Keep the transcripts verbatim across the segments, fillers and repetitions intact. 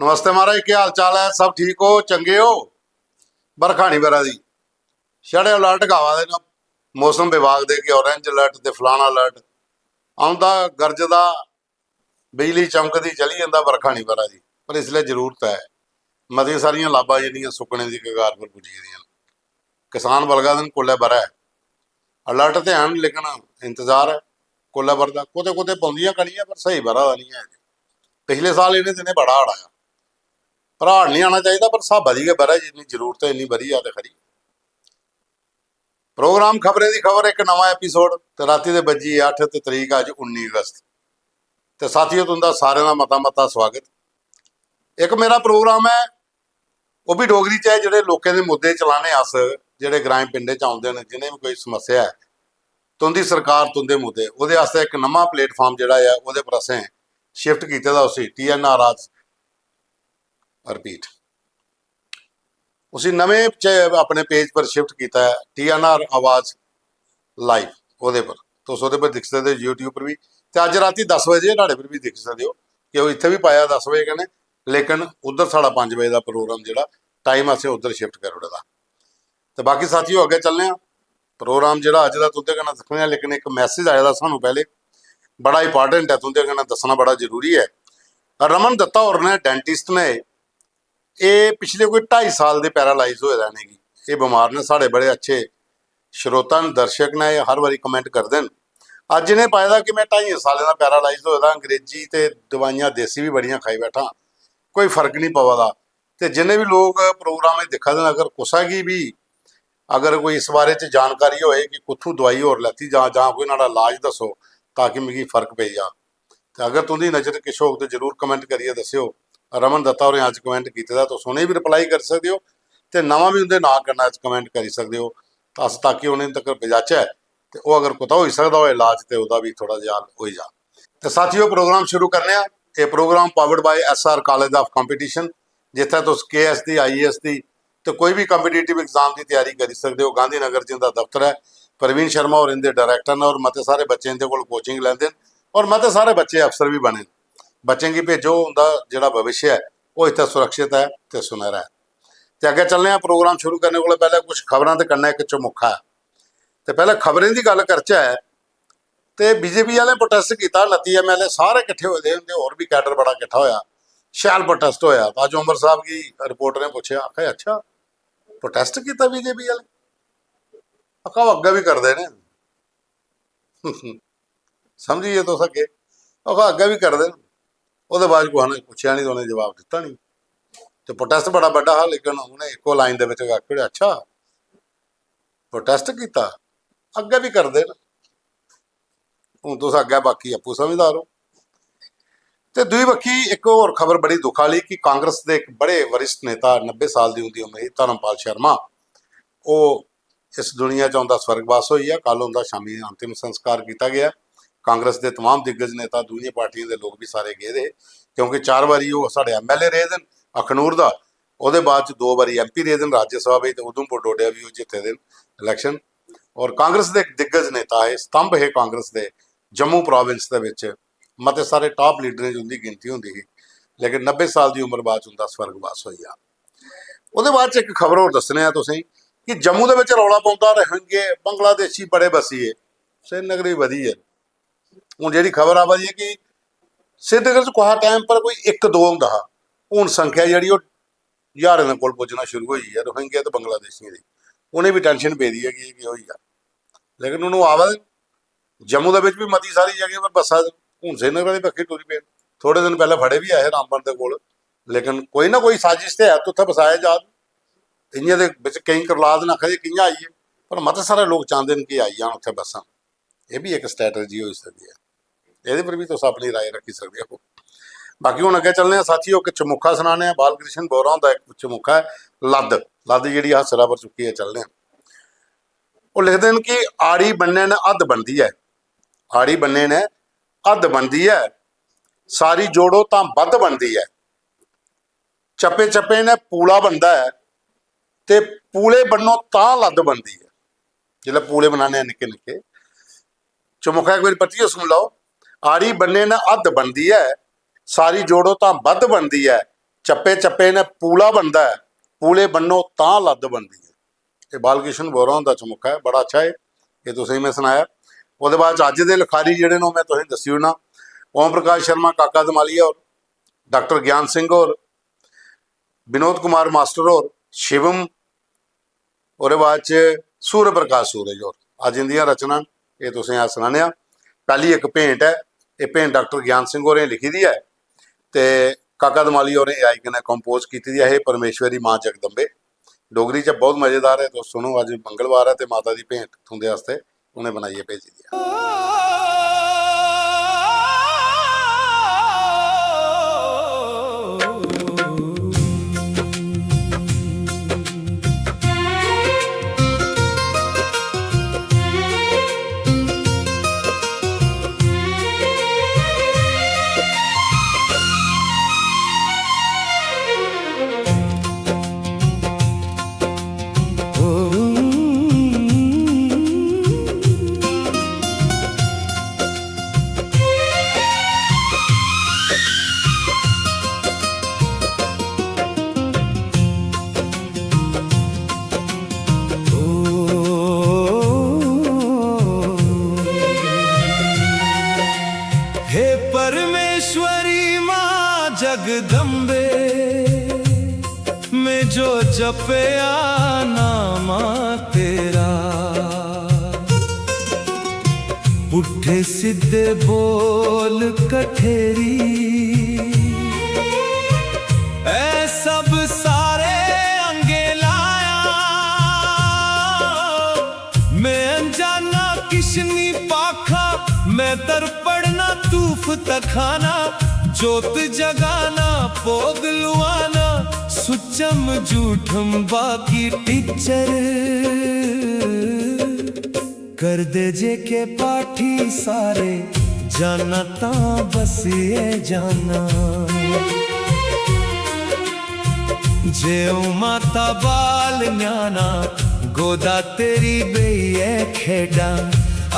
नमस्ते महाराज, केह् हाल चाल ऐ? सब ठीक हो? चंगे हो? बरखा नहीं बरा दी, छड़े अलर्ट गै आवा दे न मौसम विभाग दे कि orange alert ते फलाना alert। औंदा, गरजदा, बिजली चमकदी, चली जंदा, बरखा नहीं बरा दी। पर इसलै जरूरत ऐ, मतियां सारियां लाबां जेह्ड़ियां सुक्कने दी कगार पर पुज्जी गेदियां न। किसान बलगा दे न, कुसलै बरै। अलर्ट ते हैन, लेकिन इंतजार ऐ कुसलै बरदा। कुतै कुतै पौंदियां कनियां, पर स्हेई बरा दा नहीं ऐ। पिछले साल इ'नें दिनें बड़ा हाड़ आया, पर हाड़ नहीं आना चाहिदा, पर स्हाबा दी गै बरै, जिन्नी जरूरत ऐ इन्नी बरी जा ते खरी। प्रोग्राम खबरें दी खबर, इक नमां एपिसोड। ते रातीं दे बज्जी गे अट्ठ ते तरीक अज्ज उन्नी अगस्त। ते साथियो, तुं'दा सारें दा मता मता स्वागत। इक मेरा प्रोग्राम ऐ, ओह् बी डोगरी च ऐ। जेह्ड़े लोकें दे मुद्दे चलाने अस, जेह्ड़े ग्राएं पिंडें च औंदे न, जि'नें बी कोई समस्या ऐ, तुं'दी सरकार तुं'दे मुद्दे, ओह्दे आस्तै इक नमां प्लेटफार्म जेह्ड़ा ऐ, ओह्दे पर असें शिफ्ट कीते दा उसी, टी एन आर आज रिपीट। उसी नमें च अपने पेज पर शिफ्ट कीता ऐ, टी एन आर आवाज लाइव, ओह्दे पर। तुस ओह्दे पर दिक्खी सकदे ओ, YouTube पर बी। ते अज्ज रातीं दस बजे न्हाड़े पर बी दिक्खी सकदे ओ कि ओह् इत्थै बी पाया दस बजे कन्नै, लेकिन उद्धर साढ़ा पंज बजे दा प्रोग्राम जेह्ड़ा टाइम असें उद्धर शिफ्ट करी ओड़े दा। ते बाकी साथियो, अग्गें चलने आं। प्रोग्राम जेह्ड़ा अज्ज दा तुं'दे कन्नै दिक्खने आं, लेकिन इक मैसेज आए दा सानूं पैह्ले, बड़ा इंपार्टेंट ऐ, तुं'दे कन्नै दस्सना बड़ा जरूरी ऐ। रमन दत्ता होर न, डेंटिस्ट न एह्। एह् पिछले कोई ढाई साल दे पैरालाइज होए दा इ'नेंगी। एह् बमार न, साढ़े बड़े अच्छे श्रोता न, दर्शक न, एह् हर बारी कमेंट करदे न। अज्ज इ'नें पाए दा कि में ढाइयें सालें दा पैरालाइज होए दा, अंग्रेजी ते दवाइयां देसी बी बड़ियां खाई बैठा, कोई फर्क निं पवा दा। ते जिन्ने बी लोक प्रोग्राम एह् दिक्खा दे न, अगर कुसै गी बी, अगर कोई इस बारे च जानकारी होए कि कुत्थूं दवाई होर लैती जा जां कोई न्हाड़ा इलाज दस्सो, ताकि मिगी फर्क पेई जा। ते अगर तुं'दी नजर किश होग ते जरूर कमेंट करियै दस्सेओ। रमन दत्ता होरें अज्ज कमेंट कीते दा, तुस उ'नेंगी बी रिप्लाई करी सकदे ओ ते नमां बी उं'दे नांऽ कन्नै अज्ज कमेंट करी सकदे ओ। तां अस ताकि उ'नें तगर पजाचै ते ओह् अगर कुतै होई सकदा होऐ इलाज ते ओह्दा बी थोह्ड़ा जेहा हल होई जा। ते साथियो, प्रोग्राम शुरू करने आं। एह् program powered by S R College of Competition, जित्थै तुस के एस दी, आई ए एस दी ते कोई बी कॉम्पिटिटिव एग्जाम दी त्यारी करी सकदे ओ। गांधीनगर च इं'दा दफ्तर ऐ। प्रवीण शर्मा होर इं'दे डायरेक्टर न और मते सारे बच्चे इं'दे कोल कोचिंग लैंदे न और मते सारे बच्चे अफसर बी बने न। बच्चें गी भेजो, उं'दा जेह्ड़ा भविष्य ऐ ओह् इत्थै सुरक्षित ऐ ते सुनैरा ऐ। ते अग्गें चलने आं, प्रोग्राम शुरू करने कोला पैह्लें कुछ खबरां ते कन्नै इक चमुखा ऐ। ते पैह्लें खबरें दी गल्ल करचै ते बीजेपी आह्लें प्रोटेस्ट कीता, नत्ती एमएलए सारे किट्ठे होए दे हे, उं'दे होर बी कैडर बड़ा किट्ठा होया, शैल प्रोटेस्ट होया। ते अज्ज उमर साहब गी रिपोर्टरें पुच्छेआ, आखा, "अच्छा, प्रोटेस्ट कीता बीजेपी आह्ले?" आखा, "ओह् अग्गें बी करदे न।" समझी गे तुस अग्गें? आखा, "अग्गें बी करदे न।" ओह्दे बाद कुसै ने पुच्छेआ निं ते उ'नें जवाब दित्ता निं। ते प्रोटेस्ट बड़ा बड्डा हा, लेकिन उ'नें इक्को लाइन दे बिच गै आखी ओड़ेआ, "अच्छा, प्रोटेस्ट कीता, अग्गें बी करदे न।" हून तुस अग्गें बाकी आपूं समझदार ओ। ते दूई बक्खी इक होर खबर बड़ी दुख आह्ली कि कांग्रेस दे इक बड़े वरिष्ठ नेता, नब्बे साल दी उं'दी उम्र ही, धर्मपाल शर्मा, ओह् इस दुनिया च उं'दा स्वर्गवास होई गेआ। कल उं'दा शामी अंतिम संस्कार कीता गेआ। कांग्रेस दे तमाम दिग्गज नेता, दूइयें पार्टियें दे लोक बी सारे गेदे हे, क्योंकि चार बारी ओह् साढ़े एमएलए रेह् दे न अखनूर दा, ओह्दे बाद च दो बारी एमपी रेह् दे न राज्यसभा बिच, ते उधमपुर डोडा बी ओह् जित्ते दे न इलेक्शन। और कांग्रेस दे इक दिग्गज नेता हे, स्तंभ हे कांग्रेस दे जम्मू प्रोविंस दे बिच, मते सारे टॉप लीडरें च उं'दी गिनती होंदी ही, लेकिन नब्बे साल दी उम्र बाद च उं'दा स्वर्गवास होई गेआ। ओह्दे बाद च इक खबर होर दस्सने आं तुसेंगी कि जम्मू दे बिच रौला पौंदा, रोहिंगे, बंगलादेशी बड़े बसी गे, श्रीनगर बी बधी गे। हून जेह्ड़ी खबर आवा दी ऐ कि श्रीनगर च कुसै टाइम पर कोई इक दो होंदा हा, हून संख्या जेह्ड़ी ओह् ज्हारें दे कोल पुज्जना शुरू होई गेई ऐ रोहिंग्या ते बंगलादेशियें दी। उ'नें बी टैंशन पेदी ऐ कि एह् केह् होई गेआ। लेकिन हून ओह् आवा दे, जम्मू दे बिच बी मती सारी जगह पर बस्सा दे, हून श्रीनगर आह्ली बक्खी टुरी पे। थोड़े दिन पैह्लें फड़े बी ऐ हे रामबन दे कोल, लेकिन कोई ना कोई साजिश ते है, उत्थै बसाए जा। इ'यां दे बिच केईं करलाद न, आखा दे कि'यां आई गे, पर मते सारे लोक चांह्दे न कि आई जान उत्थै बस्सन। एह् बी इक स्ट्रैटजी होई सकदी ऐ, एह्दे पर बी तुस अपनी राय रक्खी सकदे ओ। बाकी हून अग्गें चलने आं साथियो, इक चमुखा सनाने आं। बालकृष्ण बोरा हुंदा इक चमुखा ऐ, लद्द। लद्द जेह्ड़ी अस सिरा पर चुक्कियै चलने आं। ओह् लिखदे न कि आड़ी बन्ने ने हद्द बनदी ऐ, आड़ी बन्ने ने हद्द बनदी ऐ, सारी जोड़ो तां बद्ध बनदी ऐ। चप्पे चप्पे ने पूला बनदा ऐ ते पूले बन्नो तां लद्द बनदी ऐ। जिसलै पूले बनाने आं निक्के निक्के, चमुखा इक बारी परतियै सुन लैओ। आड़ी बन्ने ने हद्द बनदी ऐ, सारी जोड़ो तां बद्ध बनदी ऐ। चप्पे चप्पे ने पूला बनदा ऐ, पूले बन्नो तां लद्द बनदी ऐ। एह् बालकृष्ण बोरा हुंदा चमुखा ऐ, बड़ा अच्छा ऐ, एह् तुसेंगी में सनाया। ओह्दे बाद च अज्ज दे लखारी जेह्ड़े न, ओह् में तुसेंगी दस्सी ओड़ना। ओम प्रकाश शर्मा, काका दमालिया होर, डॉक्टर ज्ञान सिंह होर, विनोद कुमार मास्टर होर, शिवम, ओह्दे बाद च सूर्य प्रकाश सूरज होर। अज्ज इंदियां रचनां न, एह् तुसें अस सनाने आं। पैह्ली इक भेंट ऐ, एह् भेंट डॉक्टर ज्ञान सिंह होरें लिखी दी ऐ ते काका दमाली होरें एआई कन्नै कंपोज कीती दी ऐ, हे परमेश्वरी मां जगदम्बे। डोगरी च बहुत मजेदार ऐ, तुस सुनो। अज्ज मंगलवार ऐ ते माता दी भेंट तुं'दे आस्तै उ'नें बनाइयै भेजी दी ऐ। हे परमेश्वरी मां जगदम्बे, मैं जो जपया नामा तेरा, पुट्ठे सिद्धे बोल कठेरी, ऐ सब सारे अंगे लाया। मैं अनजाना किशनी पाखा, मैं तरपड़ना तूफ तखाना, जोत जगाना भोग लुआना, सुचम झूठम बाकी टीचर। कर दे जे के पाठी सारे, जाना तां बस ये जाना। जे ओ माता बाल न्याना, गोदा तेरी बेहियै खेडां।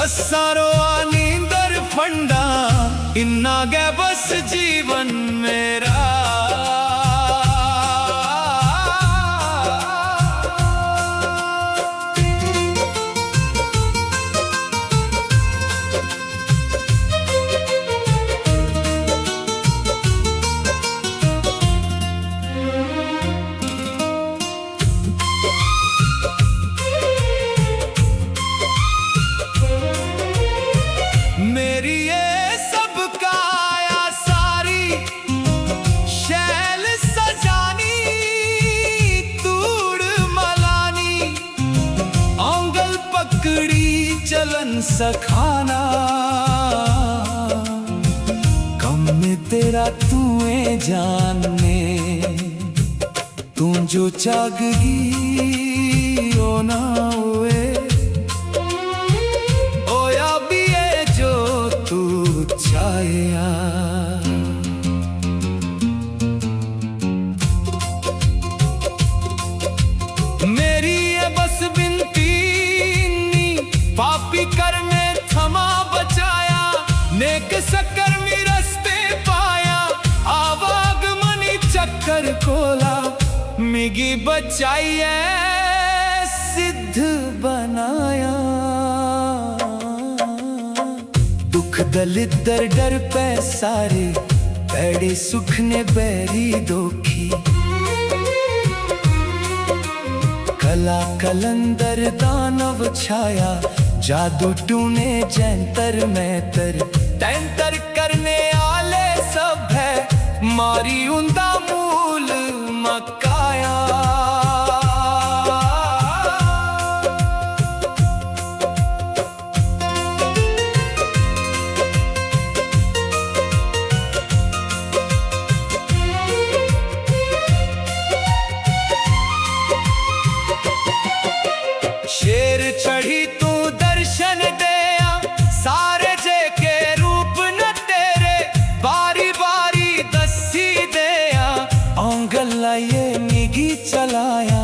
अस्सां रोआ नींदर फंडा, इन्ना गै बस जीवन मेरा। मेरी ये सब काया सारी, शैल सजानी, तूड़ मलानी, औंगल पकड़ी चलन सखाना। कम तेरा तूए जाने, तू जो चाहगी ओ ना होए, ओया भी है जो तू चाहेया। मेरी ये बस बिनती इन्नी, पापी करने थमा बचाया, नेक सकर्मी रस्ते पाया, आवागमनी चक्कर कोला मिगी बचाइयै सिद्ध बनाया। दुख दलिद्दर डर पै सारे, पैड़े सुख ने बैरी दोखी। कला कलंदर दानव छाया, जादू टूने जैंतर मैतर, तैंतर करने आले सब है, मारी उंदा मूल मकाया। शेर चढ़ी तू दर्शन देया, सारे जे के रूप न तेरे, बारी बारी दस्सी देया, औंगल लाइये मिगी चलाया,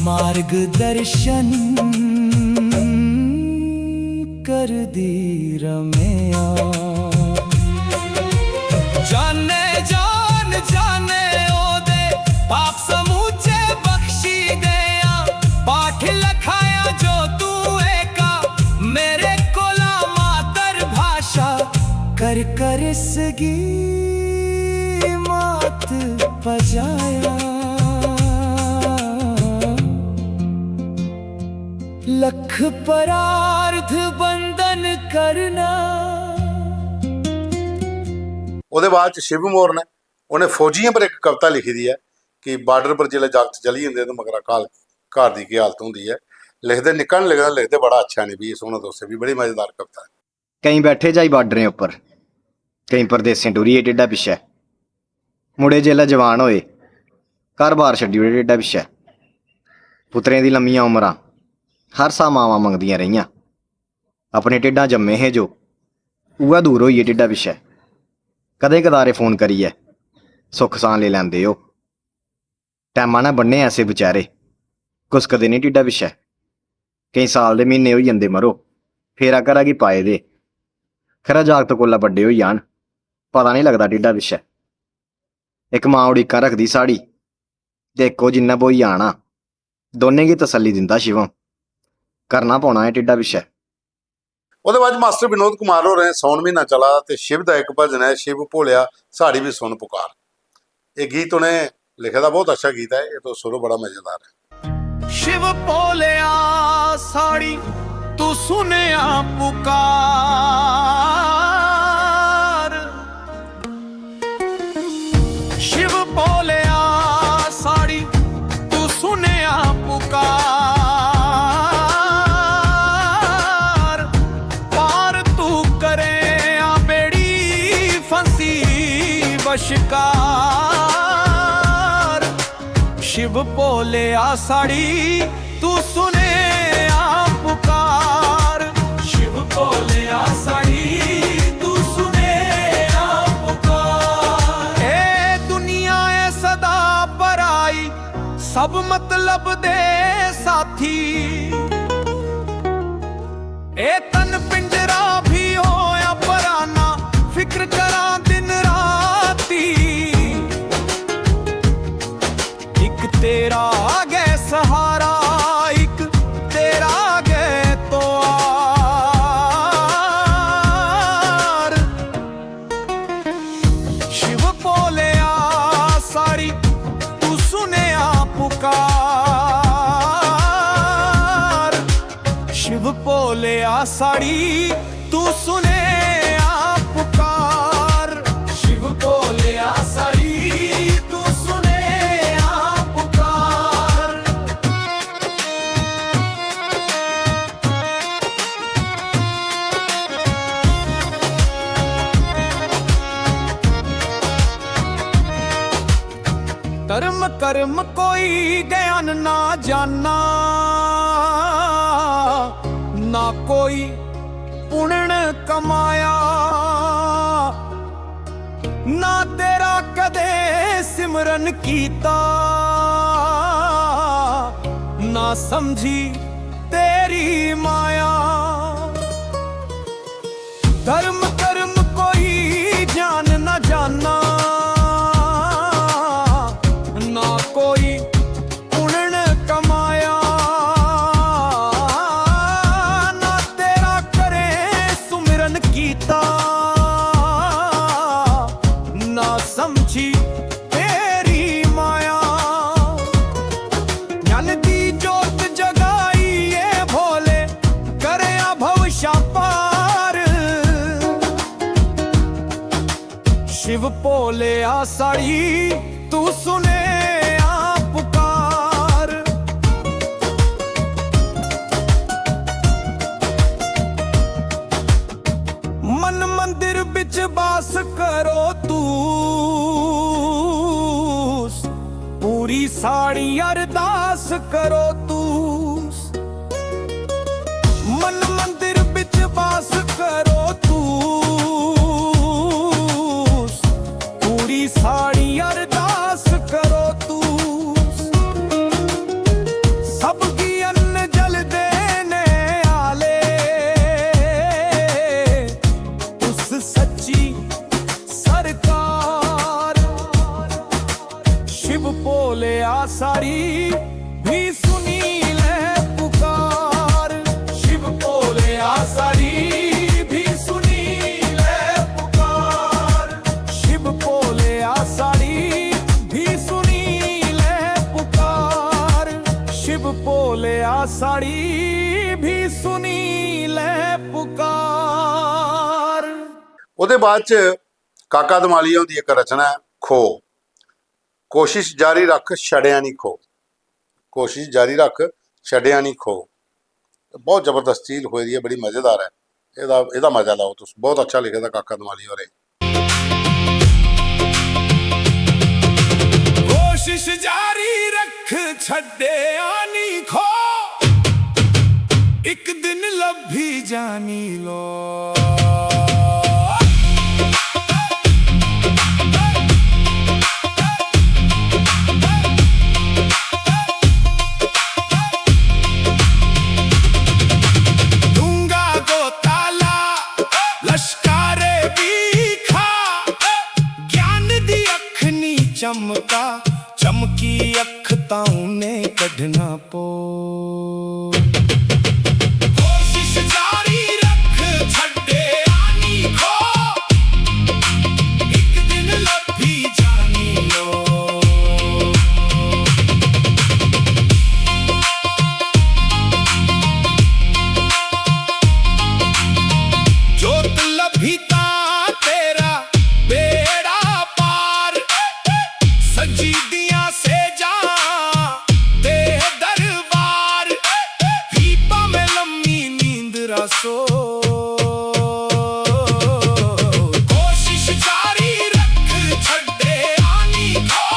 मार्गदर्शन कर दी रमेया। जाने जान जाने ओदे, रिसगी मात पजाया, लख परार्थ बंधन करना। ओह्दे बाद च शिवम होर ने उ'नें फौजियें पर इक कविता लिखी दी ऐ कि बार्डर पर जिसलै जागत चली जंदे ते मगरा काल घर दी केह् हालत होंदी ऐ। लिखदे निक्का निं लिखदे, लिखदे बड़ा अच्छा न, भी सुनो तुस, बी बड़ी मजेदार कविता ऐ। केईं बैठे जाई बार्डरें उप्पर, केईं परदेसें टुरी गे ढिड्डा पिच्छै। मुड़े जेल्लै जवान होए, घर बार छड्डी ओड़े ढिड्डा पिच्छै। पुत्तरें दी लम्मियां उमरां, हर सा मावां मंगदियां रेहियां। अपने ढिड्डां जम्मे हे जो, उ'ऐ दूर होई गे ढिड्डा पिच्छै। कदें कदारे फोन करियै सुख सांऽ लेई लैंदे ओह्। टैमा नै ब'न्ने ऐसे बचैरे, कुसकदे निं ढिड्डा पिच्छै। केईं साल दे म्हीने होई जंदे मरो, फेरा घरा गी पाए दे। खरै जागत कोला बड्डे होई जान, पता निं लगदा ढिड्डा पिच्छै। इक मां उड़ीकां रखदी साढ़ी, ते इक ओह् जिन्नै ब्होई आना। दौनें गी तसल्ली दिंदा शिवम, करना पौना ऐ ढिड्डा पिच्छै। ओह्दे बाद मास्टर विनोद कुमार होरें सौन म्हीना चला दा ते शिव दा इक भजन ऐ शिव भोलेआ साढ़ी बी सुन पुकार। एह् गीत उ'नें लिखे दा, बहुत अच्छा गीत ऐ, एह् तुस सुनो, बड़ा मजेदार ऐ। शिव भोलेआ साढ़ी तू सुनेआ पुकार। शिव भोलेआ साढ़ी तू सुनेआ पुकार। पार तू करे आ बेड़ी फंसी बशकार। शिव भोलेआ साढ़ी तू सुनेआ पुकार। शिव भोलेआ साढ़ी तू सुनेआ पुकार। ए दुनिया ऐ सदा पराई, सब मतलब दे साथी। ए तन पिंजरा भी होया पराना, फिक्र करां दिन राती। इक तेरा गै सहारा, इक तेरा गै तोआर। शिव भोलेआ साढ़ी तू सुनेआ पुकार। शिव भोलेआ साढ़ी तू सुनेआ पुकार। शिव भोलेआ साढ़ी तू सुनेआ पुकार। धर्म कर्म कोई ज्ञान ना जाना, ना कोई पुण्य कमाया, ना तेरा कदे सिमरन कीता, ना समझी तेरी माया। धर्म कर्म कोई ज्ञान न जाना, ना कोई पुण्य कमाया, ना तेरा करे सुमिरन कीता, ना समझी तेरी माया। ज्ञान दी जोत जगाई ए भोले, करया भवशा पार। शिव भोलेआ साढ़ी तू सुनेआ पुकार। मन मंदिर बिच बास करो तू, पूरी साढ़ी अरदास करो तू। मन मंदिर बिच बास करो तू, पूरी साढ़ी अरदास करो तू। सबगी अन्न जल देने आले उस सच्ची सरकार। शिव भोलेआ सारी भी सुनी ले पुकार। शिव भोलेआ सारी भी सुनी ले पुकार। साड़ी भी सुनी ले पुकार। ओह्दे बाद च काका दमालिया हुंदी इक रचना ऐ खो। कोशिश जारी रख, छड़ेआ निं खो। कोशिश जारी रख, छड़ेआ निं खो। बहुत जबरदस्त चीज लखोई दी ऐ, बड़ी मजेदार ऐ। एह्दा, एह्दा मजा लैओ तुस। बहुत अच्छा लिखे दा काका दमालिया होरें। कोशिश जारी रख, छड्डेआ निं खो, इक दिन लब्भी जानी लो। डूंगा गोता ला, लश्कारे भी खा, ज्ञान दी अख नी चमका, चमकी अख तां उन्हें कढना पो। कोशिश जारी रख, छड्डे आनी खो, इक दिन लब्भी जानी लो। जोत लभी तां तेरा बेड़ा पार, सजी दियां सेजां ते दरबार, ही भामें लम्मी नींदरा सो। कोशिश जारी रख, छड्डे आनी खो,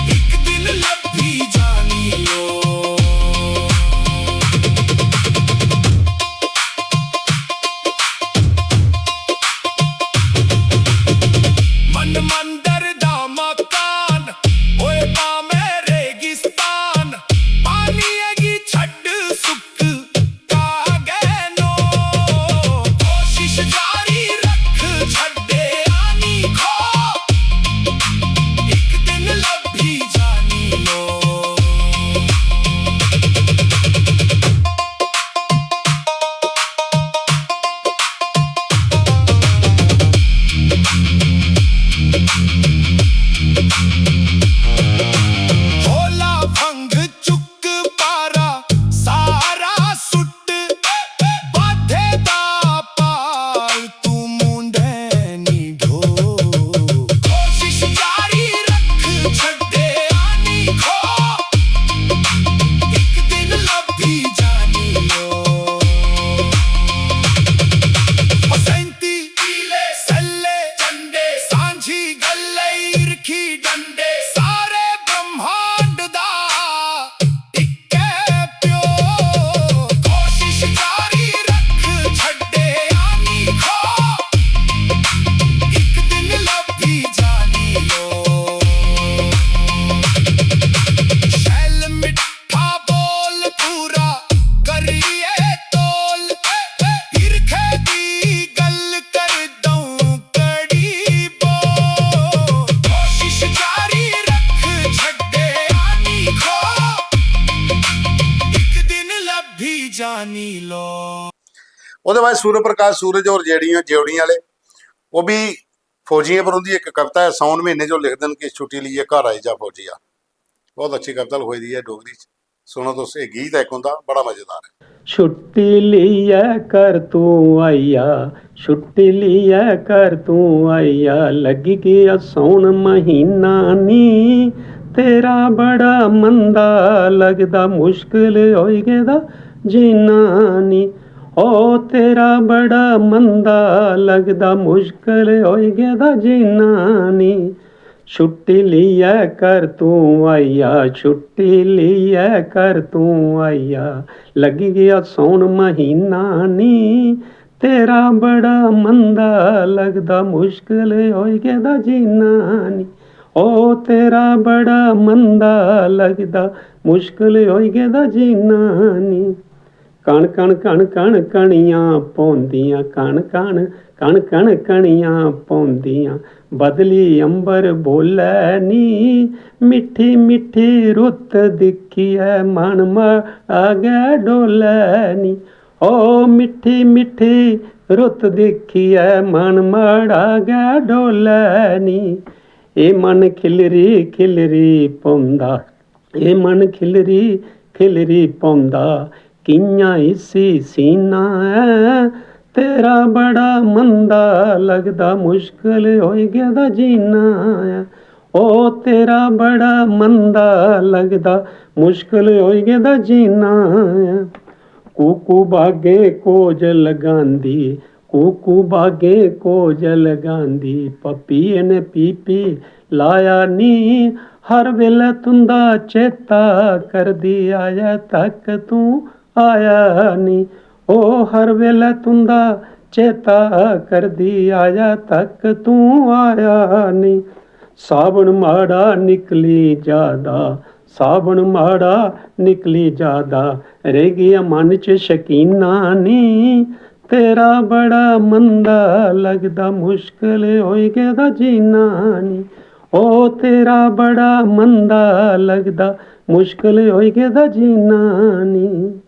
इक दिन लब्भी जानी ओ। मन मंदर दा मकान, ओए भामें रेगिस्तान, पानियै गी छड्ड सुक्का गै नो। कोशिश जारी रख, छड्डे आनी खो, इक दिन लब्भी जानी लो। होला फंग चुक पारा सारा सुट, बाधे दा पाल तू मुंडे नी ढो। कोशिश जारी रख, छड्डे आनी खो, इक दिन लब्भी जानी ओ। ओ सैंती पीले सल्ले झंडे, सांझी गल्ले ईरखी डंडे, सारे ब्रह्मांड दा इक्के प्यो। कोशिश जारी रख, छड्डे आनी खो, इक दिन लब्भी जानी लो। शैल मिट्ठा बोल पूरा करिए तोल, हिरखे दी गल कर दऊं कड़ी बो। कोशिश जारी रख, छड्डे आनी खो, इक दिन लब्भी जानी लो। ओह्दे बाद सूर्य प्रकाश सूरज होर जेह्ड़ियां जेवड़ियां आह्ले, ओह् बी फौजियें पर उं'दी इक कविता ऐ, सौन म्हीने च ओह् लिखदे न कि "छुट्टी लेइयै घर आई जा फौजिया।" बहुत अच्छी कविता लखोई दी ऐ डोगरी च। सुनो तुस, एह् गीत ऐ इक उं'दा, बड़ा मजेदार ऐ। छुट्टी लेइयै घर तूं आइया, छुट्टी लेइयै घर तूं आइया, लग्गी गेआ सौन महीना नी, तेरा बड़ा मंदा लगदा, मुश्कल होई गेदा जीना नी। ओ तेरा बड़ा मंदा लगदा, मुश्कल होई गेदा जीना नी। छुट्टी लेइयै घर तूं आइया, छुट्टी लेइयै घर तूं आइया, लग्गी गेआ सौन महीना नी, तेरा बड़ा मंदा लगदा, मुश्कल होई गेदा जीना नी। ओ तेरा बड़ा मंदा लगदा, मुश्कल होई गेदा जीना नी। कण कण कण कण कणियां पौंदियां, कण कण कण कण कणियां पौंदियां, बदली अंबर बोलै नी। मिट्ठी मिट्ठी रुत्त दिक्खियै मन माड़ा गै डोलै नी। ओ मिट्ठी मिट्ठी रुत्त दिक्खियै मन माड़ा गै डोलै नी। एह् मन खिलरी खिलरी पौंदा, एह् मन खिलरी खिलरी पौंदा कि'यां इसी सीना ऐ। तेरा बड़ा मंदा लगदा, मुश्कल होई गेदा जीना ऐ। ओ तेरा बड़ा मंदा लगदा, मुश्कल होई गेदा जीना ऐ। कूकू बागें कोज लगांदी, कूकू बागें कोज लगांदी, पप्पिये ने पीपी लाया नी। हर बेल्लै तुं'दा चेता करदी, अजें तक तूं आया नी। ओ हर बेल्लै तुं'दा चेता करदी, अजें तक तूं आया नी। सावन माड़ा निकली जादा, सावन माड़ा निकली जादा, रेही गेआ मन च शकीना नी। तेरा बड़ा मंदा लगदा, मुश्कल होई गेदा जीना नी। ओ तेरा बड़ा मंदा लगदा, मुश्कल होई गेदा जीना नी।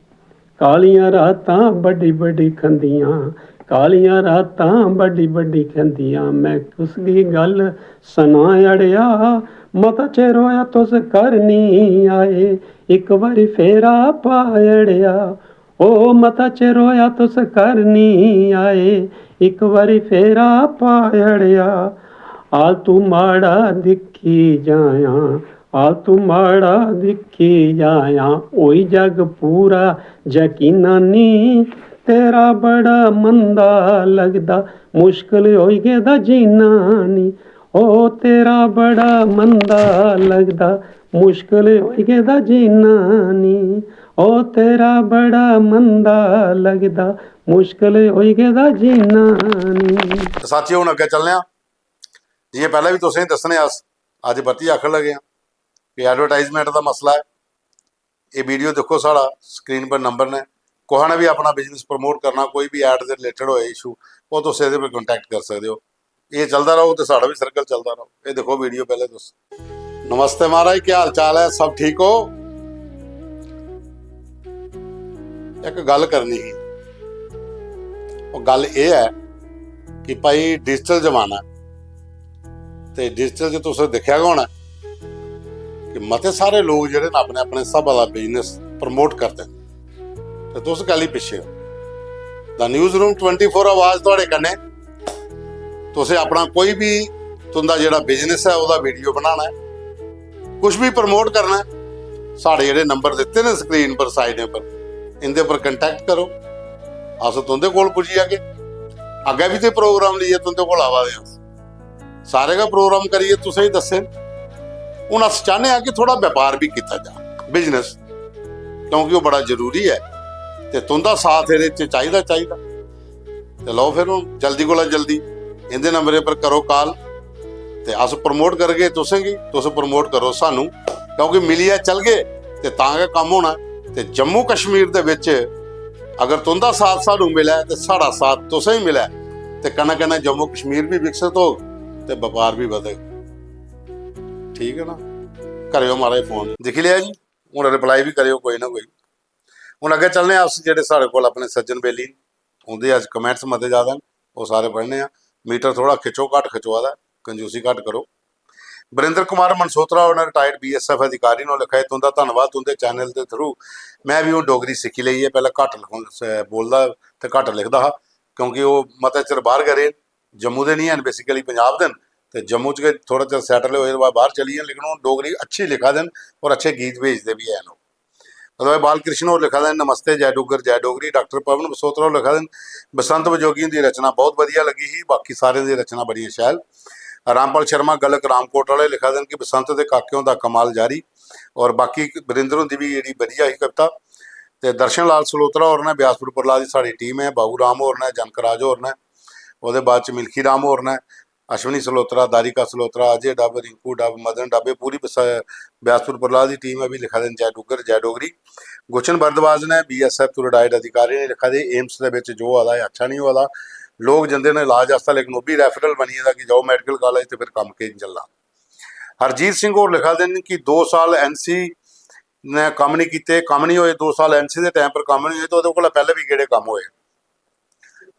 कालियां रातां बड्डी बड्डी खंदियां, कालियां रातां बड्डी बड्डी खंदियां। मैं कुसगी गल्ल सनां अड़ेआ, मता चिर होया तुस घर नी आए, इक बारी फेरा पा अड़ेआ। ओ मता चिर होया तुस घर नी आए, इक बारी फेरा पा अड़ेआ। आलतू माड़ा दिक्खी जायां, आलतू माड़ा दिक्खी जायां, होई जग पूरा यकीना नी। तेरा बड़ा मंदा लगदा, मुश्कल होई गेदा जीना नी। ओ तेरा बड़ा मंदा लगदा, मुश्कल होई गेदा जीना नी। ओ तेरा बड़ा मंदा लगदा, मुश्कल होई गेदा जीना नी। साथियो, हुन अग्गें चलने आं। जि'यां पैह्लें बी तुसें गी दस्सने अस, अज्ज परतियै आखन लगे आं कि एडवर्टाइजमेंट दा मसला ऐ। एह् वीडियो दिक्खो, साढ़ा स्क्रीन पर नंबर न, कुसै ने बी अपना बिजनेस प्रमोट करना, कोई बी ऐड दे रिलेटेड होए इशू, ओह् तुस एह्दे पर कांटैक्ट करी सकदे ओ। एह् चलदा रौह्ग ते साढ़ा बी सर्कल चलदा रौह्ग। एह् दिक्खो वीडियो पैह्लें तुस। नमस्ते महाराज, केह् हाल चाल ऐ? सब ठीक ओ? इक गल्ल करनी ही। ओह् गल्ल एह् ऐ कि भाई, डिजिटल जमाना ऐ ते डिजिटल च तुस दिक्खेआ गै होना कि मते सारे लोक जेह्ड़े न, अपने अपने स्हाबा दा बिजनेस प्रमोट करदे न ते तुस कैह्ली पिच्छे ओ? The news room twenty four आवाज थुआढ़े कन्नै। तुसें अपना कोई बी, तुं'दा जेह्ड़ा बिजनेस ऐ, ओह्दा वीडियो बनाना ऐ, कुछ बी प्रमोट करना ऐ, साढ़े जेह्ड़े नंबर दित्ते न स्क्रीन पर, साइडें पर, इं'दे पर कांटैक्ट करो, अस तुं'दे कोल पुज्जी जागे। अग्गें बी ते प्रोग्राम लेइयै तुं'दे कोल आवा दे आं अस। सारे गै प्रोग्राम करियै तुसें गी दस्से न। हून अस चाह्न्ने आं कि थोह्ड़ा बपार बी कीता जा, बिजनेस, क्योंकि ओह् बड़ा जरूरी ऐ ते तुं'दा साथ एह्दे च चाहिदा, चाहिदा। ते लओ फिर, हून जल्दी कोला जल्दी इं'दे नंबरें पर करो काल ते अस प्रमोट करगे तुसें गी, तुस प्रमोट करो सानू, क्योंकि मिलियै चलगे ते तां गै कम्म होना। ते जम्मू कश्मीर दे बिच अगर तुं'दा साथ सानू मिलै ते साढ़ा साथ तुसें गी मिलै ते कन्नै कन्नै जम्मू कश्मीर बी विकसित होग ते बपार बी बधग। ठीक ऐ ना? करेओ महाराज फोन, दिक्खी लेआ जी, हून रिप्लाई बी करेओ कोई ना कोई। हून अग्गें चलने आं अस, जेह्ड़े साढ़े कोल अपने सज्जन बेली न, उं'दे अज्ज कमेंट्स मते ज्यादा न, ओह् सारे पढ़ने आं। मीटर थोह्ड़ा खिच्चो, घट्ट खचोआ दा ऐ, कंजूसी घट्ट करो। वरिंदर कुमार मनसोत्रा होर न, रिटायर्ड बीएसएफ अधिकारी न, ओह् लिखा दे, "तुं'दा धन्नवाद, तुं'दे चैनल दे थ्रू में बी हून डोगरी सिक्खी लेई ऐ, पैह्लें घट्ट लिखों-, स-, बोलदा ते घट्ट लिखदा हा, क्योंकि ओह् मते चिर बाह्र गै रेह् न, जम्मू दे निं हैन, बेसिकली पंजाब दे न, ते जम्मू च गै थोह्ड़ा चिर सैटल होए दे बाद बाह्र चली गे न, लेकिन हून डोगरी अच्छी लिखा दे न होर अच्छे गीत भेजदे बी हैन ओह्।" ओह्दे बाद बालकृष्ण होर लिखा दे न, "नमस्ते, जय डुग्गर, जय डोगरी।" डाक्टर पवन बसोत्रा होर लिखा दे न, "बसंत बजोगी हुंदी रचना बहुत बधिया लग्गी ही, बाकी सारें दी रचना बड़ियां शैल।" रामपाल शर्मा गलक रामकोट आह्ले लिखा दे न कि बसंत दे काके होंदा कमाल जारी, और बाकी वरिंदर हुंदी बी जेह्ड़ी बधिया ही कविता। ते दर्शन लाल सलोत्रा होर न, ब्यासपुर परला दी साढ़ी टीम ऐ, बाबू राम होर न, जनक राज होर न, ओह्दे बाद च मिल्खी राम होर न, अश्विनी सलोत्रा, दारिका सलोत्रा, अजय डब, रिंकू डब, मदन डब, एह् पूरी बस-, ब्यासपुर परला दी टीम ऐ, बी लिखा दे न, "जय डुग्गर, जय डोगरी।" गुलशन भारद्वाज ने, बीएसएफ तो रिटायर्ड अधिकारी ने लिखा दे, "एम्स दे बिच जो होआ दा, एह् अच्छा नहीं होआ दा। लोक जंदे न इलाज आस्तै, लेकिन ओह् बी रेफरल बनी गेदा कि जाओ मेडिकल कालेज, ते फिर कम्म केह् चलना?" हरजीत सिंह होर लिखा दे न कि दो साल एनसी ने कम्म नहीं कीते, कम्म नहीं होए, दो साल एनसी दे टाइम पर कम्म नहीं होए, ते ओह्दे कोला पैह्लें बी केह्ड़े कम्म होए?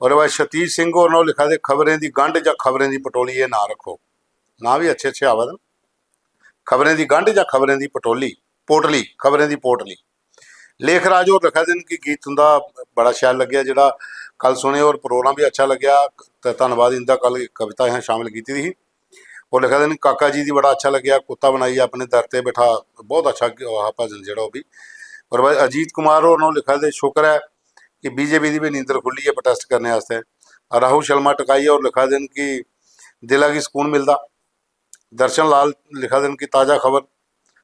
ओह्दे बाद सतीश सिंह होर न, ओह् लिखा दे, "खबरें दी गंढ जां खबरें दी पटोली, एह् नांऽ रक्खो।" नांऽ बी अच्छे अच्छे आवा दे न। खबरें दी गंढ जां खबरें दी पटोली, पोटली, खबरें दी पोटली। लेखराज होर लिखा दे न कि गीत तुं'दा बड़ा शैल लग्गेआ, जेह्ड़ा कल सुने, होर प्रोग्राम बी अच्छा लग्गेआ। ते धन्नवाद, इं'दा कल इक कविता असें शामिल कीती दी ही। ओह् लिखा दे न, "काका जी दी बड़ा अच्छा लग्गेआ, कुत्ता बनाइयै अपने दर ते बैठा।" बहुत अच्छा ग-, ओह् हा भजन जेह्ड़ा ओह् बी। और भाई अजीत कुमार होर न, ओह् लिखा दे, "शुक्र ऐ कि बीजेपी दी बी नींदर खु'ल्ली ऐ प्रोटेस्ट करने आस्तै।" राहुल शर्मा टकाइया होर लिखा दे न कि दिला गी सकून मिलदा। दर्शन लाल लिखा दे न कि ताज़ा खबर।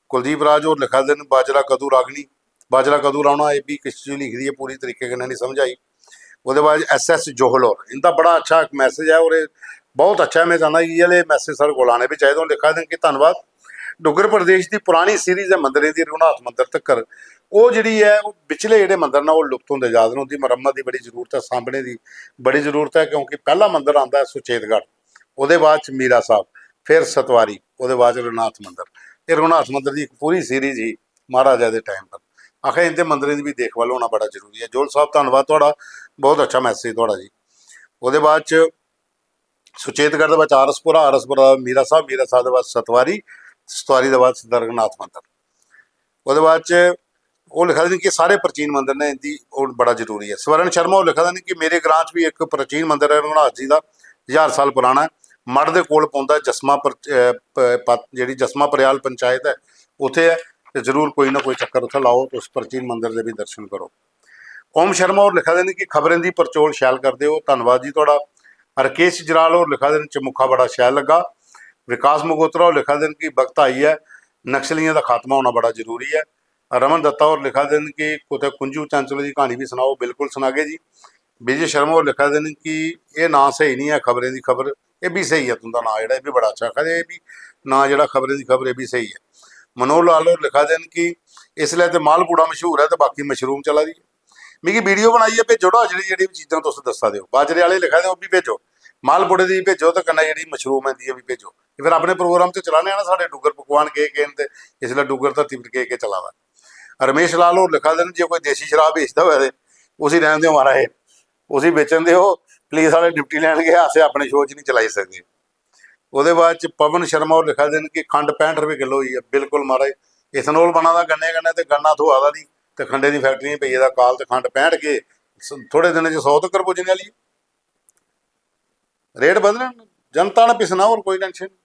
कुलदीप राज होर लिखा दे न, "बाजरा कदूं रागनी, बाजरा कदूं राहना?" एह् बी किश चीज लिखी दी ऐ, पूरी तरीके कन्नै नहीं समझ आई। ओह्दे बाद एस एस जोहल होर, इं'दा बड़ा अच्छा इक मैसेज ऐ और एह् बहुत अच्छा ऐ। में चाह्न्नां कि इ'यै लेह् मैसेज साढ़े कोल आने बी चाहिदे। ओह् लिखा दे न कि धन्नवाद, डुग्गर प्रदेश दी पुरानी सीरीज ऐ मंदरें दी, रघुनाथ मंदर तक्कर, ओह् जेह्ड़ी ऐ, ओह् बिचले जेह्ड़े मंदर न, ओह् लुप्त होंदे जा दे न। उं'दी मरम्मत दी बड़ी जरूरत ऐ, सांभने दी बड़ी जरूरत ऐ, क्योंकि पैह्ला मंदर आंदा ऐ सुचेतगढ़, ओह्दे बाद च मीरा साहब, फिर सतवारी, ओह्दे बाद च रघुनाथ मंदर। एह् रघुनाथ मंदर दी इक पूरी सीरीज ही महाराजा दे टाइम पर। आखा इं'दे मंदरें दी बी देखभाल होना बड़ा जरूरी ऐ। जोल साहब, धन्नवाद थुआढ़ा, बहुत अच्छा मैसेज थुआढ़ा जी। ओह्दे बाद च सुचेतगढ़ दे बाद च आरसपुरा, आरसपुरा दा मीरा साहब, मीरा साहब दे बाद सतवारी, सतवारी दे बाद सिद्धा रघुनाथ मंदर। ओह्दे बाद च ओह् लिखा दे न कि सारे प्राचीन मंदर न, इं'दी ओह् बड़ा जरूरी ऐ। स्वर्ण शर्मा होर लिखा दे न कि मेरे ग्रां च बी इक प्राचीन मंदर ऐ रघुनाथ जी दा, ज्हार साल पराना ऐ, मढ़ दे कोल पौंदा ऐ, जसमा पर-, अ, प-, पत-, जेह्ड़ी जसमा परेआल पंचायत ऐ, उत्थै ऐ, ते जरूर कोई ना कोई चक्कर उत्थै लाओ तुस प्राचीन मंदर दे बी दर्शन करो। ओम शर्मा होर लिखा दे न कि खबरें दी परचोल शैल करदे ओ, धन्नवाद जी थुआढ़ा। राकेश जराल होर लिखा दे न, "चमुखा बड़ा शैल लग्गा।" विकास मगोत्रा होर लिखा दे न कि वक्त आई ऐ, नक्सलियें दा खात्मा होना बड़ा जरूरी ऐ। रमन दत्ता होर लिखा दे न कि कुतै कुंजू चांचलो दी क्हानी बी सनाओ। बिल्कुल सनागे जी। विजय शर्मा होर लिखा दे न कि एह् नांऽ स्हेई निं ऐ, खबरें दी खबर, एह् बी स्हेई ऐ तुं'दा नांऽ जेह्ड़ा, एह् बी बड़ा अच्छा आखा दे, एह् बी नांऽ जेह्ड़ा खबरें दी खबर, एह् बी स्हेई ऐ। मनोहर लाल होर लिखा दे न कि इसलै ते मालपुड़ा मशहूर ऐ ते बाकी मशरूम चला दी ऐ। मिगी वीडियो बनाइयै भेजो ना, जेह्ड़ी जेह्ड़ी बी चीजां तुस दस्सा दे ओ। बाजरे आह्ले लिखा दे, ओह् बी भेजो, मालपुड़े दी बी भेजो ते कन्नै जेह्ड़ी मशरूम ऐ, इं'दी बी भेजो। ते फिर अपने प्रोग्राम ते चलाने आं ना, साढ़े डुग्गर पकवान केह् केह् न ते इसलै डुग्गर धरती पर केह् केह् चला दा। रमेश लाल होर लिखा दे न, "जे कोई देसी शराब बेचदा होऐ ते उसी रैह्न देओ महाराज, उसी बेचन देओ, प्लीज, साढ़े डिप्टी लैन गै, अस अपने शो च निं चलाई सकदे।" ओह्दे बाद च पवन शर्मा होर लिखा दे न कि खंड पैंह्ठ रपेऽ किलो होई ऐ। बिल्कुल महाराज, इथेनॉल बना दा गन्ने कन्नै ते गन्ना थ्होआ दा निं, ते खंडे दी फैक्टरियें पेई गेदा काल, ते खंड पैंह्ठ केह्, स-, थोह्ड़े दिनें च सौ तक्कर पुज्जने आह्ली ऐ। रेट बधने न, जनता ने पिसना, होर कोई टेंशन निं।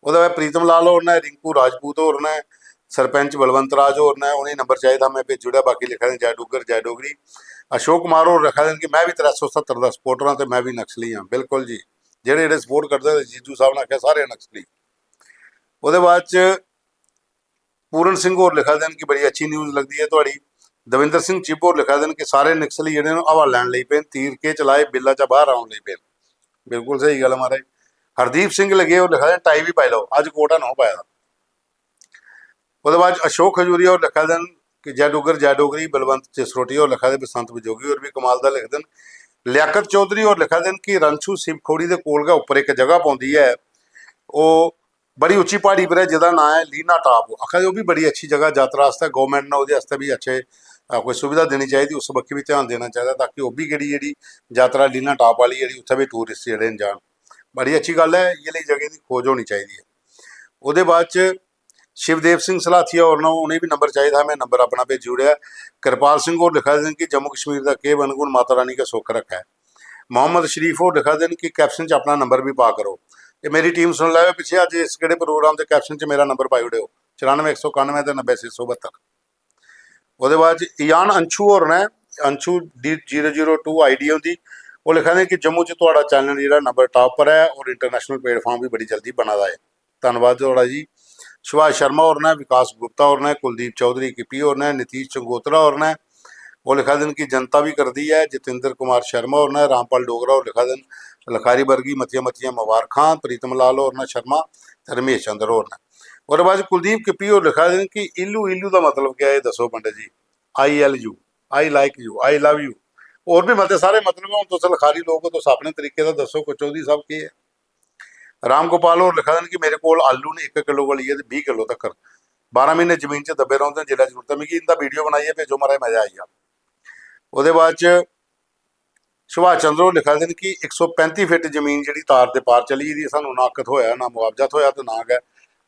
ओह्दे बाद प्रीतम लाल होर न, रिंकू राजपूत होर न, सरपंच बलवंत राज होर न, उ'नेंगी नंबर चाहिदा, में भेजी ओड़ेआ। बाकी लिखा दे, "जय डुग्गर, जय डोगरी।" अशोक कुमार होर लिखा दे न कि "में बी त्रै सौ सत्तर दा सपोर्टर आं ते में बी नक्सली आं।" बिल्कुल जी, जेह्ड़े जेह्ड़े सपोर्ट करदे, जीजू साहब ने आखेआ, सारे नक्सली। ओह्दे बाद च पूरन सिंह होर लिखा दे न कि "बड़ी अच्छी न्यूज़ लगदी ऐ थुआढ़ी।" दविंदर सिंह चिब होर लिखा दे न कि "सारे नक्सली जेह्ड़े न, हवा लैन लेई पे न, तीर केह् चलाए, बिल्ला चा बाह्र औन लेई पे न।" बिल्कुल स्हेई गल्ल ऐ महाराज। हरदीप सिंह लगे होर लिखा दे न, "टाई बी पाई लैओ, अज्ज कोट है ना पाए दा।" ओह्दे बाद अशोक खजूरिया होर लिखा दे न कि "जय डुग्गर, जय डोगरी।" बलवंत जसरोटिया होर लिखा दे, बसंत बजोगी होर बी कमाल दा लिखदे न। लियाकत चौधरी होर लिखा दे न कि "रणछू शिव खोड़ी दे कोल गै उप्पर इक जगह पौंदी ऐ, ओह् बड़ी उच्ची प्हाड़ी पर ऐ, जेह्दा नांऽ ऐ लीना टाप।" आखा दे ओह् बी बड़ी अच्छी जगह, यात्रा आस्तै गौरमैंट ने ओह्दे आस्तै बी अच्छे, अ, कोई सुविधा देनी चाहिदी, उस बक्खी बी ध्यान देना चाहिदा, ताकि ओह् बी जेह्ड़ी, जेह्ड़ी यात्रा लीना टाप आह्ली, जेह्ड़ी उत्थै बी टूरिस्ट जेह्ड़े न जान। बड़ी अच्छी गल्ल ऐ, इ'यै लेही जगह दी खोज होनी चाहिदी ऐ। ओह्दे बाद च शिवदेव सिंह सलाथिया होर न, उ'नेंगी बी नंबर चाहिदा हा, में नंबर अपना भेजी ओड़ेआ। किरपाल सिंह होर लिखा दे न कि "जम्मू कश्मीर दा केह् बनग, हून माता रानी गै सुख रक्खै।" मोहम्मद शरीफ होर लिखा दे न कि "कैप्शन च अपना नंबर बी पा करो।" ते मेरी टीम सुन लैओ, पिच्छे अज्ज इस केह्ड़े प्रोग्राम दे कैप्शन च मेरा नंबर पाई ओड़ेओ, चरानुए इक सौ कानुए ते नब्बै छे सौ बहत्तर। ओह्दे बाद च इयान अंशु होर न, Anshu D zero zero two I D उं'दी, ओह् लिखा दे कि "जम्मू च थुआढ़ा चैनल जेह्ड़ा नंबर टाप पर ऐ और इंटरनेशनल प्लेटफार्म बी बड़ी जल्दी बना दा ऐ।" धन्नवाद थुआढ़ा जी। सुभाष शर्मा होर न, विकास गुप्ता होर न, कुलदीप चौधरी किप्पी होर न, नीतीश चंगोत्रा होर न। ओह् लिखा दे न कि "जनता बी करदी ऐ।" जितेंद्र कुमार शर्मा होर न, रामपाल डोगरा होर लिखा दे न, "लखारी वर्गी मतियां मतियां मबारखां।" प्रीतम लाल होर न शर्मा ते रमेश चंद्र होर न। ओह्दे बाद च कुलदीप किप्पी होर लिखा दे न कि "इल्लू इल्लू दा मतलब केह् ऐ, एह् दस्सो पंडित जी।" "I L U, I like you, I love you।" होर बी मते सारे मतलब, हून तुस लखारी लोक ओ, तुस अपने तरीके दा दस्सो, कोई चौधरी साहब केह् ऐ? राम गोपाल होर लिखा दे न कि "मेरे कोल आलू न इक किलो कोला लेइयै ते बीह् किलो तक्कर, बारां म्हीने जमीन च दब्बे रौंह्दे न, जिसलै जरूरत ऐ मिगी इं'दा वीडियो बनाइयै भेजो, महाराज, मजा आई जाना।" ओह्दे बाद च सुभाष चंद्र होर लिखा दे न कि "इक सौ पैंती फिट जमीन जेह्ड़ी तार दे पार चली गेदी ऐ, सानूं ना हक्क थ्होएआ, ना मुआवजा थ्होएआ ते ना गै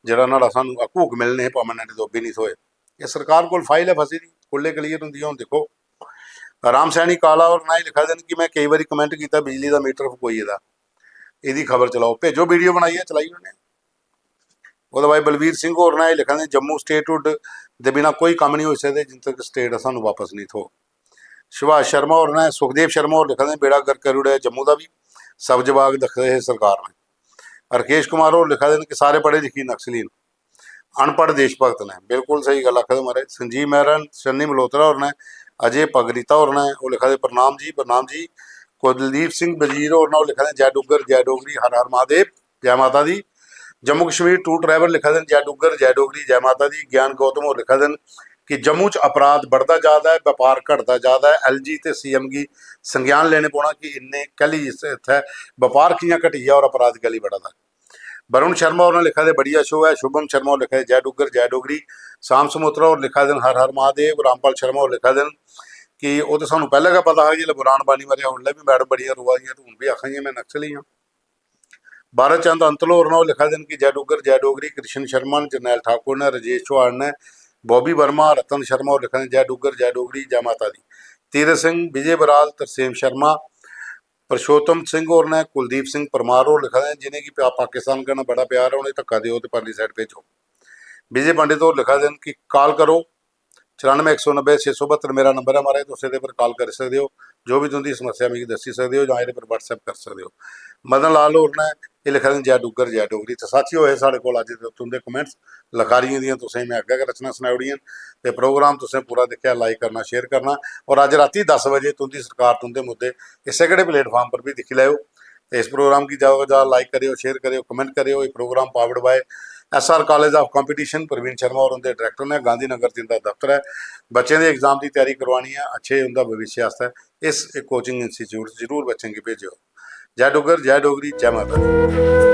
जेह्ड़ा न्हाड़ा सानूं हकूक मिलने हे परमानेंट, ते ओह् बी निं थ्होए। एह् सरकार कोल फाइल ऐ फसी दी।" फुल्ले क्लियर होंदी ऐ। हून दिक्खो, राम सैनी काला होर ना ही लिखा दे न कि में केई बारी कमेंट कीता, बिजली दा मीटर फकोई गेदा, एह्दी खबर चलाओ, भेजो वीडियो बनाइयै, चलाई ओड़ने। ओह्दे बाद बलवीर सिंह होर ना ही लिखा दे, जम्मू स्टेटहुड दे बिना कोई कम्म नहीं होई सकदे जिन तक स्टेट सानू वापस नहीं थ्होग। सुभाष शर्मा होर ने, सुखदेव शर्मा होर लिखा दे, बेड़ा गर्क करी ओड़ेआ जम्मू दा बी, सब जवाब दखदे हे सरकार ने। राकेश कुमार होर लिखा दे न कि सारे पढ़े लिखे नक्सली न, अनपढ़ देशभक्त ने। बिल्कुल स्हेई गल्ल आखा दे महाराज। संजीव मेहरन, सन्नी मल्होत्रा होर ने, अजय पगरीता होर ने, ओह् लिखा दे, प्रणाम जी, प्रणाम जी। कुलदीप सिंह वजीर होर ने, ओह् लिखा दे, जय डुग्गर, जय डोगरी, हर हर महादेव, जय माता दी। जम्मू कश्मीर टूर ड्राइवर लिखा दे न, जय डुग्गर, जय डोगरी, जय माता दी। ज्ञान गौतम होर लिखा दे न कि जम्मू च अपराध बढ़दा जा दा ऐ, बपार घटदा जा दा ऐ, एलजी ते सीएम गी संज्ञान लेने पौना कि इन्ने कैली इस, इत्थै बपार कि'यां घटी गेआ और अपराध कैली बढ़ा दा। वरुण शर्मा होर लिखा दे, बढ़िया शो ऐ। शुभम शर्मा होर लिखा दे, जय डुग्गर, जय डोगरी। साम समोत्रा होर लिखा दे न, हर हर महादेव। रामपाल शर्मा होर लिखा दे न कि ओह् ते सानू पैह्लें गै पता हा, जिसलै बुरहान वानी मरेआ, उसलै बी मैडम बड़ियां रोआ दियां, ते हून बी आखा दियां, में नक्सली आं। भारत चंद अंतल होर न, ओह् लिखा दे न कि जय डुग्गर, जय डोगरी। कृष्ण शर्मा न, जरनैल ठाकुर न, राजेश चौहान न, बॉबी वर्मा, रतन शर्मा होर लिखा दे न, जय डुग्गर, जय डोगरी, जय माता दी। तीरथ सिंह, विजय बराल, तरसेम शर्मा, पुरुषोत्तम सिंह होर न, कुलदीप सिंह परमार होर लिखा दे न, जि'नेंगी पा-, पाकिस्तान कन्नै बड़ा प्यार ऐ, उ'नेंगी धक्का देओ ते परली साइड भेजो। विजय पंडित होर लिखा दे न कि कॉल करो, चरानुए इक सौ नब्बै छे सौ बह्त्तर मेरा नंबर ऐ महाराज, तुस एह्दे पर कॉल करी सकदे ओ, जो बी तुं'दी समस्या मिगी दस्सी सकदे ओ जां एह्दे पर WhatsApp करी सकदे ओ। मदन लाल होर न, एह् लिखा दे न, जै डुग्गर जै डोगरी। ते साथी होए साढ़े कोल अज्ज दे तुं'दे कमेंट्स, लखारियें दियां तुसें में अग्गें गै रचनां सनाई ओड़ियां न। ते प्रोग्राम तुसें पूरा दिक्खेआ, लाइक करना, शेयर करना, और अज्ज रातीं दस बजे तुं'दी सरकार तुं'दे मुद्दे इस्सै केह्ड़े प्लेटफार्म पर बी दिक्खी लैओ। ते इस प्रोग्राम गी जादा कोला जादा लाइक करेओ, शेयर करेओ, कमेंट करेओ। एह् program powered by S R College of Competition, Praveen Sharma होर उं'दे डायरेक्टर न, गांधीनगर जिंदा दफ्तर ऐ। बच्चें दे एग्जाम दी त्यारी करवानी ऐ, अच्छे उं'दा भविष्य आस्तै इस कोचिंग इंस्टीट्यूट जरूर बच्चें गी भेजेओ। जय डुग्गर, जय डोगरी, जय माता दी।